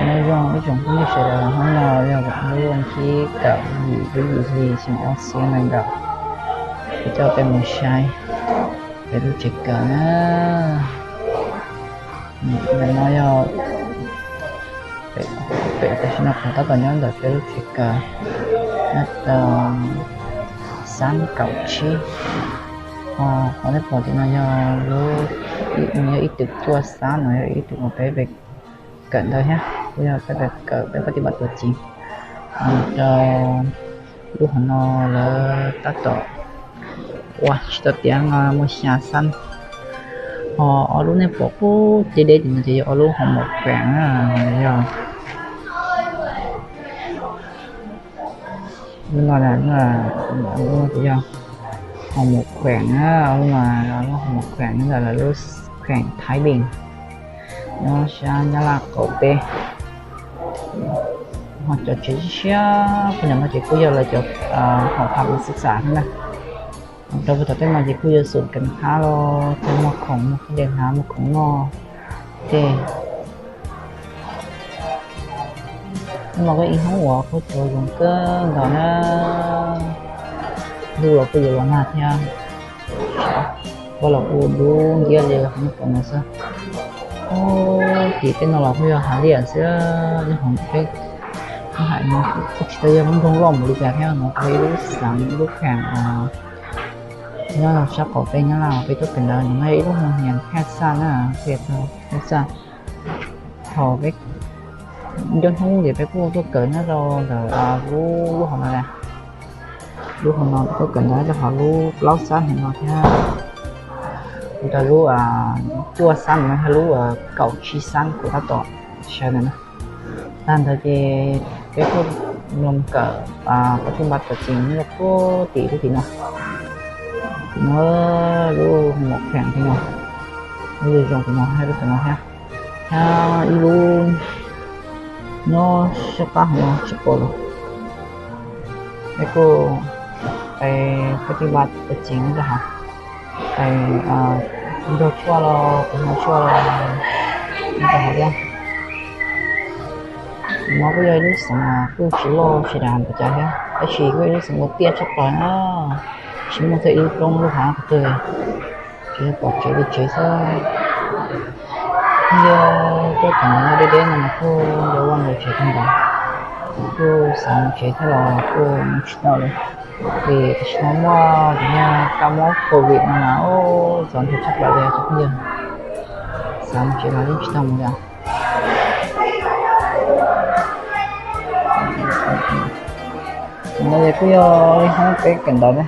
Nyob zoo ib tsoom phooj ywg sawv daws, hnub no yog lub vas thib kaum yim lub yim hli xyoo ob txhiab nees nkaum, kuv coj peb mus saib peb lub tsev kawm na. Ntawm no yog pem, tam sim no kuv tab tom nyob ntawm peb lub tsev kawm, nyob rau xab kaum tsib. Qhov nej pom tim no yog lub, yog ib tug tuaj xab no, yog ib tug uas peb kawm ntawd thiab, kuj yog peb kawm peb pab tij npam tuam ceev rau lub hauv no. Lawv tab tom ua tsis tau tiav no muaj xya xab. Ho ob lub nej pom pub deb deb tim no ces yog ob lub hoo maum kheem na, yog lub no, lub no ces yog hoo maum kheem na, lub no lub hoo maum kheem nyob ntawm lawv lub kheem Thaib Npeej, nyob sab Nyab Laj qaum teb. Ho cov tsev siab siab pem no ces kuj yog lawv cov hoo phab xwb xam na. Rau puag tom tej no ces kuj yuav xum kees phab los cov muag khoom, muag khoom dej hnav, muag khoom noj tej. Hnub no kuj ib hnub uas kuj tsuas zoo kawg nkaus na. Ntuj los kuj yuav los nag thiab, vaj los kuj dub nciab li qhov nej pom no xwb. Tim tej no los kuj yog hav liaj xwb, nyob hauv peb lub hais no kuj tsis tau yog lub nroog loj npaum li cas thiab, no kuj yog ib lub xeev, ib lub kheem nyob sab qaum teb Nyab Laj. Peb tuaj kawm ntawv no yog ib lub hoo nias Phaj Xaj na, Phaj Xaj. Thaum peb ncoj hnub ces peb kuj tuaj kawm nyob rau ntawm lub, lub hauv no, lub hauv no tuaj kawm ntawv rau hauv lub plaub xab hauv no thiab, rau lub cuaj xab no thiab lub kaum tsib xab kuv tab tom sawv ntawm no. Tag ntawd ces peb kuj los kawm pab tij npam tuam ceev nyob rau puag tim lub tim no. Tim no lub hoo maum kheem tim no, lub zoo tim no thiab lub tim no thiab, thiab ib lub nyob sab qab hauv no tsis pom los. Peb kuj, peb pab tij npam tuam ceev nyob rau hauv, nrog tshuaj los, tus hnav tshuaj los nyob rau hauv thiab. No kuj yog ib lub xeev kuj tsis loj tsis dav npaum cas thiab, tab sis kuj yog ib lub xeev uas tiaj tshaj plaws na, tsis muaj txog ib lub roob lub hav qhov twg li, tsuas yog pom tsev li tsev xwb. Yog tuaj tom ntawm no deb deb no mas kuj yog vaj nkaus tsev kawg nkaus, kuj xav mus tsev thiab los kuj mus tsis tau li, vim tam sim no muaj tus niag kab mob covid no mas ub txaus ntshai tshaj plaws li cov phooj ywg, xav mus tsev los yeej tsis tau mus li. No ces kuj yog ib hnub peb kawm ntawv na.